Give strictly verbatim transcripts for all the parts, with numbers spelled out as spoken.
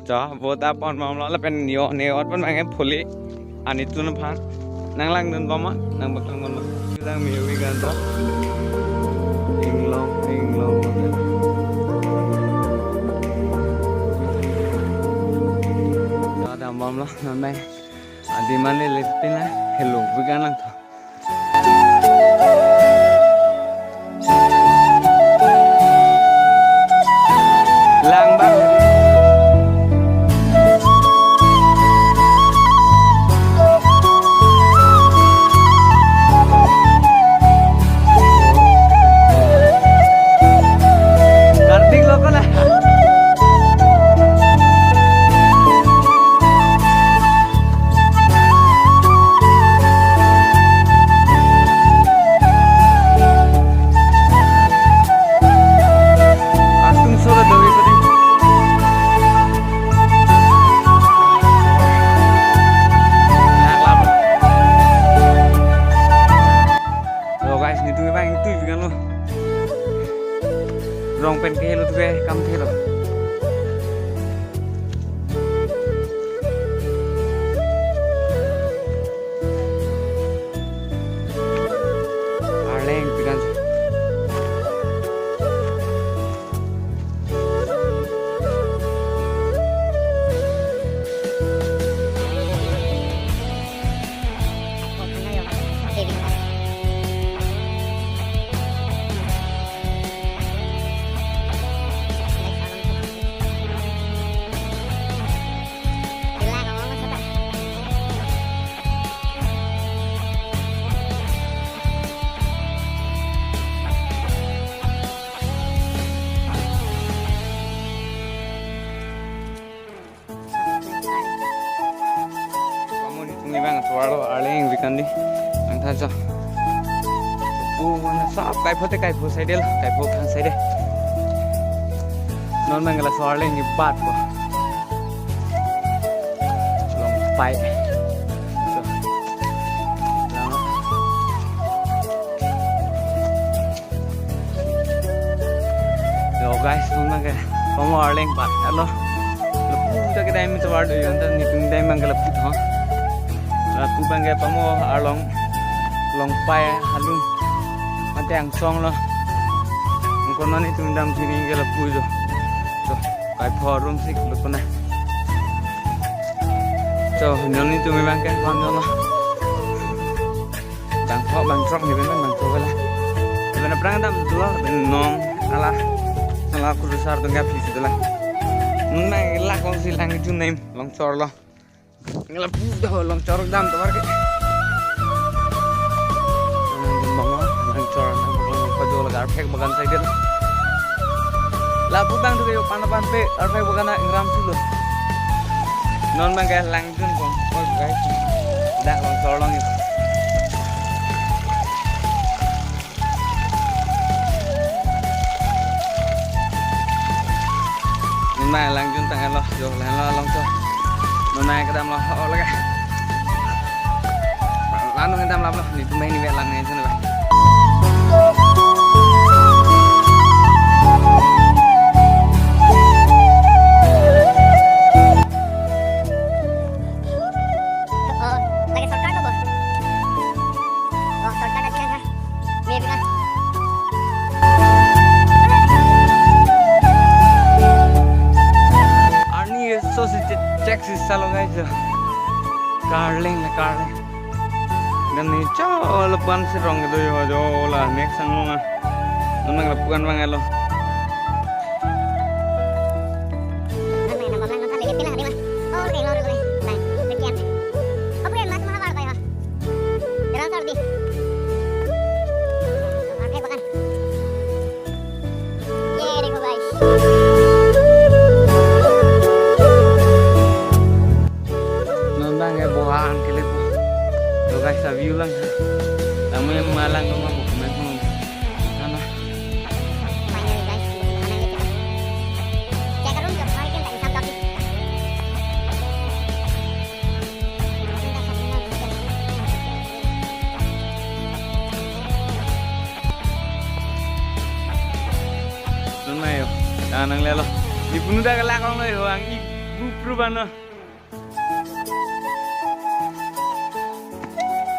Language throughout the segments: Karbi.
Jo, vote apon mamlo lapen yo ne ot pon bang phuli. Anitun aphan nanglangdun bom ma, nang baklang bom ma. Lang mi wi gan to. Inglong, inglong. Jo, dam bomlo, namai. Adi mane lepin la, hello, wi gan lang to. Lang bang. Kartik lo ko la. Atum sola dovi pati. Hello guys, nitu bang itu juga lo. Rong pen ke lo tu ke kam ke lo. Arleng pikan. Pamo nitum bang tovar lo, Arleng Vikandi. Angtha jo. Pu mana sap kaipho te kaipho side lo, kaipho khang side. Non bang laso Arleng kebat ko. Longpai. So. Lang. Yo guys, non bang ke pamo Arleng bat. Hello. Lapu ta kedai min tovar do yon ta nitum dai bang ke lapu tho. Lapu bang ke pamo Arlong Longpai halum. Mate angsong lo. Angkon non nitum dam sini ke lapu jo. Jo, kaipho room sik lo pona. Jo, non nitum bang ke pon lo. Bang throk, bang throk ni ben bang throk la. Ben aphrang dam dolo, ben non ala, ala kurusar tong gap si dolo. Nung nang la kong si lang itu nem, Longchor lo. Ngala pu dah Longchor dam tovar ke. Mama, Longchor nang baklang ko jo la Garphek Bagan side lo. Lapu bang tu ke yo pan pan pe, Garphek Bagan na ingram si lo. Non bang ke lang jun kong. Oh, guys. Dak Longchor long itu. Nima lang jun tang lo, jo lang lo Longchor. Nona kedam lo, oh lagi. Lanu kedam lo, nitum bang ni ve lang ni jun ba. Oh, lagi shortcut lo, bo. Oh, shortcut aja kan. Maybe na. Arni so si check si salo guys. Karleng la karleng. Dan ni cho lapan si rong kedo yo jo la next sang lo nga. Nang lapuan bang elo. Ye, dekho guys. Non bang ke bohan kele. To guys, a view lang. Tamo yang malang ko ma comment mo. Ano? Finally guys, ano ini kita? Check room jok hari kan tak isam tapi. Nanglelo. Ipunu dak kelak ong lo, ho ang i group group ano.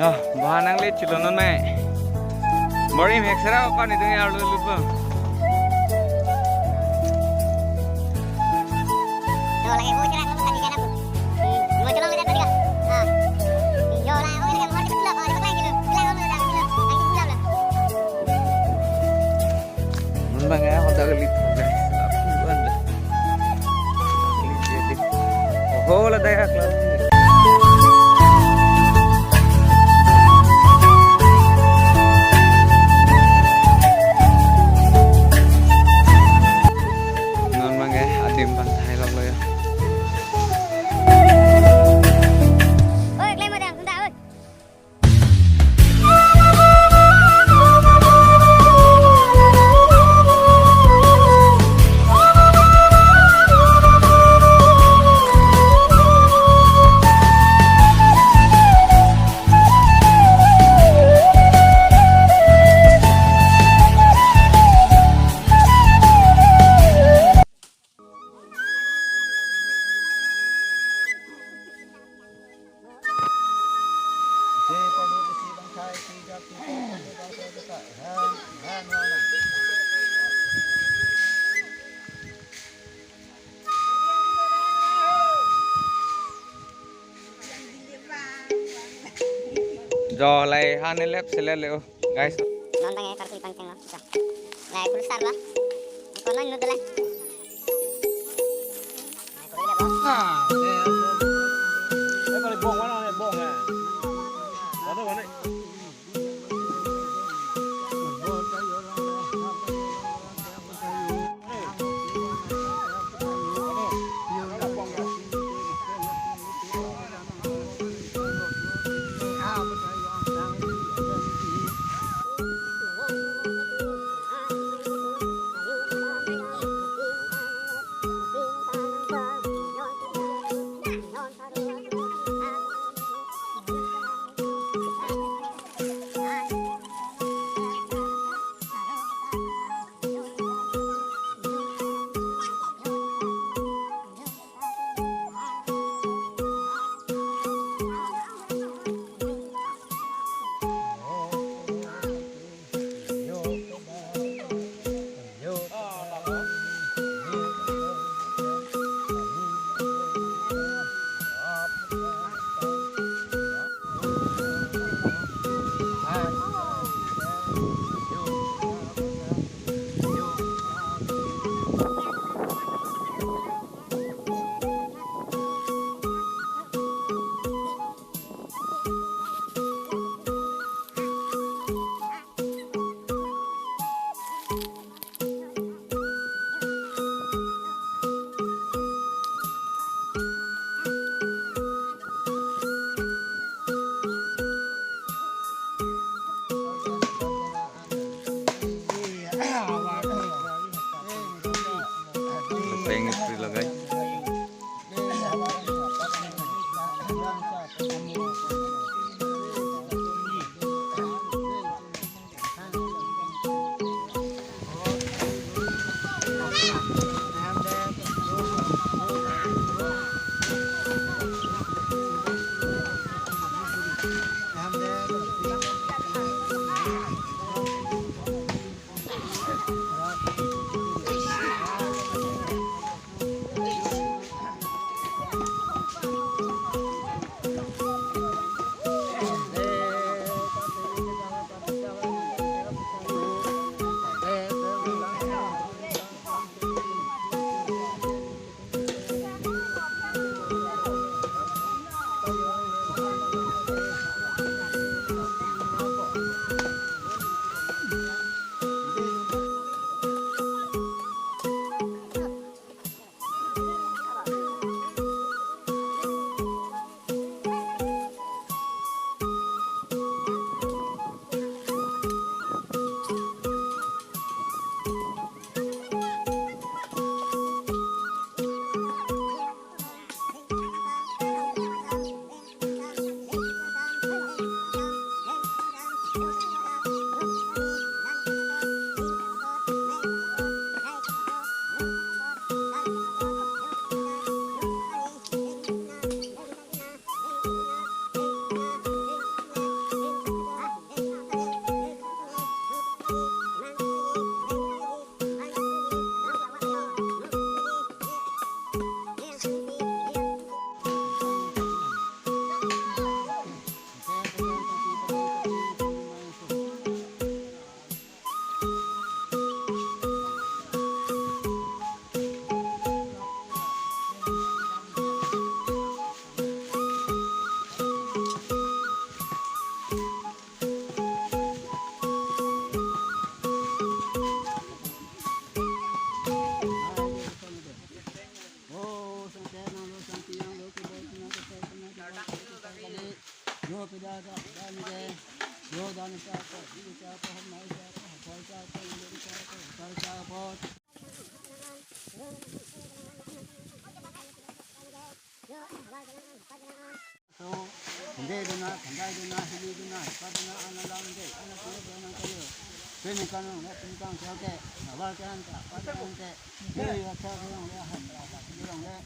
Yo, bahan nangle chulo non mai. Morim hek sera ko ni dungi arlo lupo. Yo, lagi ho cherak lo tadi kana. Mo cholong le tadi ka. Ah. Yo, la ho le mo cherak lo, ho le lagi lo. Lagi ho le lagi lo. Lagi lo. Mon bang ya, hotel kali, guys. Lapuan dah. Kali jadi. Oh, la dayak la. Non bang ya, adim bang thai lok lo ya. Oi, klem ada, tunda, oi. Jo, lai han elep sele leo, guys. Non tang ya, kartu ipang teng lo. Lai pulsar lo. Kono inut dala. So, hindi dona, hindi dona, hindi dona, hindi dona, ano lang, hindi, ano, ano, ano, ano, pinikan lang, pinikan lang, okay, nawal ka lang ka, pwede lang ka, hindi, okay, okay lang, okay, okay, okay, okay.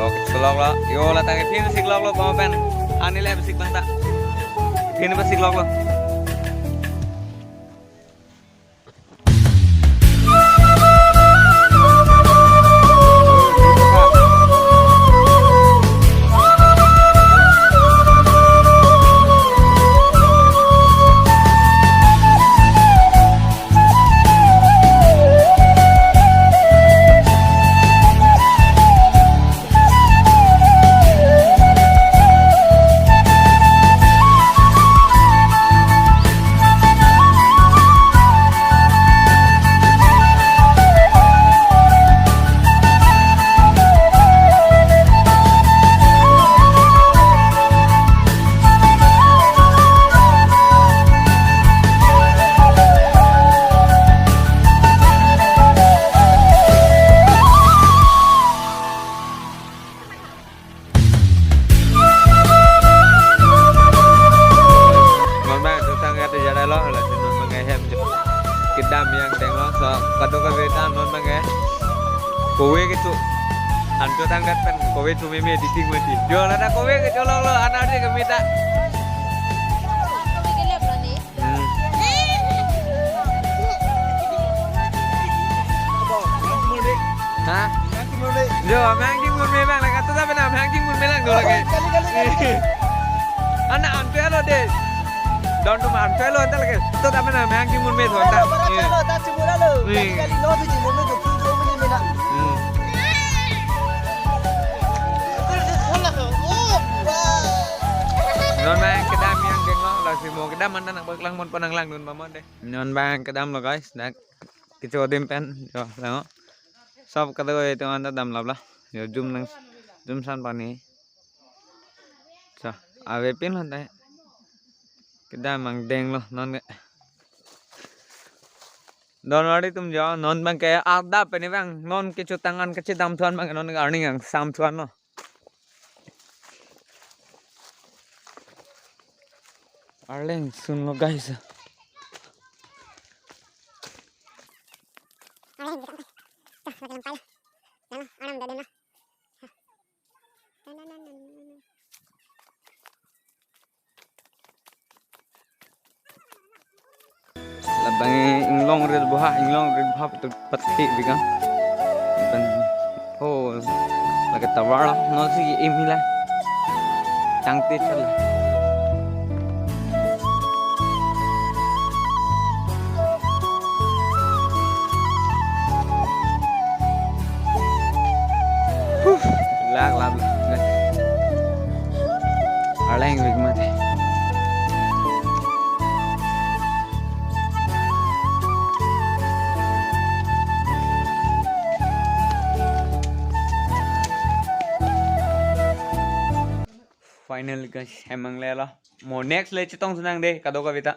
Oke, sikloklo. Yo, la tangke phin sikloklo, pama pen. Ani le siklok ta. Phin pa sikloklo. Non bang, tutang ya tu jadai lo, la si non bang hem jo. Kedam yang denglo, so, kadokave ta non bang eh. Kove kecho. Ancho tangdet pen, kove chomeme editing mati. Jo, la ta kove kecho lo, lo, anak dia kemita. Hmm. Ha? Jo, mehang chingmurme bang, lake, tu tapi na mehang chingmurme lang do lake. Kali, kali, kali. Anak ampe alo de. Don tu ampe alo anta lake. Tu tapi na mehang chingmurme tu anta. Alo, alo, alo, ta chingmur alo. Iya. Kali, kali, lo tu chingmurme tu pun tu mene mena. Hmm. Non bang kedam yang denglo, la si mo kedam anta nang bak lang mon ponang langdun ba mon de. Non bang kedamlo guys, dak kecho adim pen, jo, lang. Sob kadokave atum anta damlaplo. Jo, jum nang, jum san pani. Sa, avepin lo anta. Kedam angdenglo, non ke. Don wari atum jo, non bang ke adap pen bang, non kecho tang an kachedam thu-an bang, non arni angsam thu-an lo. Arleng sunlo guys. Labang inglong rit buha, inglong rit buha tu pati bikang. Pen, oh, lake tower lo, non si imi la. Tangte chala. Huh, lak, lak, lak. Arleng bik mati. Finally guys, hem anglelo. Mo next le chetong sunang de, kadokave ta.